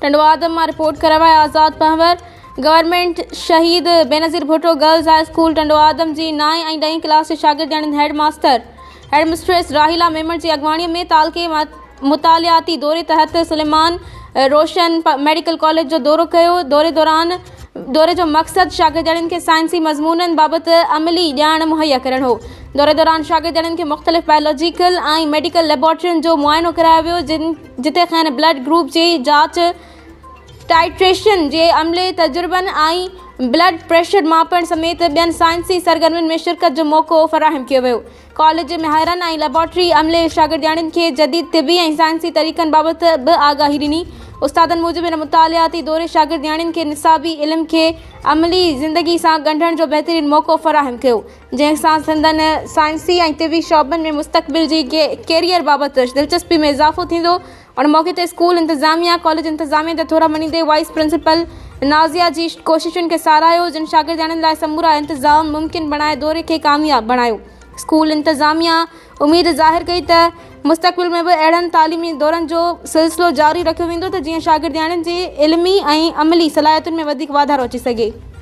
ٽنڊوآدم مان رپورٽ ڪرايو آهي Azad Panhwar. Government Shaheed Benazir Bhutto girls high school Tando Adam جي نائين ۽ ڏهين ڪلاس جي شاگردياڻين head master head mistress Rahila Memon جي اڳواڻي ۾ تعلقي مطالعاتي دوري تحت سليمان روشن ميڊيڪل ڪاليج جو دورو ڪيو. دوري دوران دوري جو مقصد شاگردياڻين کي سائنسي مضمونن بابت عملي ڄاڻ مهيا ڪرڻ هو. دوري دوران شاگردياڻين کي مختلف بائيولاجيڪل ۽ ميڊيڪل ليبارٽرين جو معائنو ڪرايو ويو جتي کين بلڊ گروپ جي جاچ، ٽائٽريشن جي عملي تجربن ۽ بلڊ پريشر ماپڻ سميت ٻين سائنسي سرگرمين ۾ شرڪت جو موقعو فراهم ڪيو ويو. ڪاليج جي ماهرن ۽ ليبارٽري عملي شاگردياڻين کي جديد طبي ۽ سائنسي طريقن بابت به آگاهي ڏني. استادن موجب هن مطالعاتي دوري شاگردياڻين کي نصابي علم کي عملي زندگي سان ڳنڍڻ جو بهترين موقعو فراهم ڪيو، جنهن سان سندن سائنسي ۽ طبي شعبن ۾ مستقبل جي ڪيريئر بابت دلچسپي ۾ اضافو ٿيندو. ان موقعي تي اسڪول انتظاميا ڪاليج انتظاميا جا ٿورا مڃيندي وائيس پرنسپل نازيه جي ڪوششن کي ساراهيو جن شاگردياڻين لاء سمورا انتظام ممڪن بڻائي دوري کي ڪامياب بڻايو. اسڪول انتظاميا اميد ظاهر ڪئي ته مستقبل ۾ به اهڙن تعليمي دورن جو سلسلو جاري رکيو ويندو ته جيئن شاگردياڻين جي علمي ۽ عملي صلاحيتن ۾ وڌيڪ واڌارو اچي سگهي.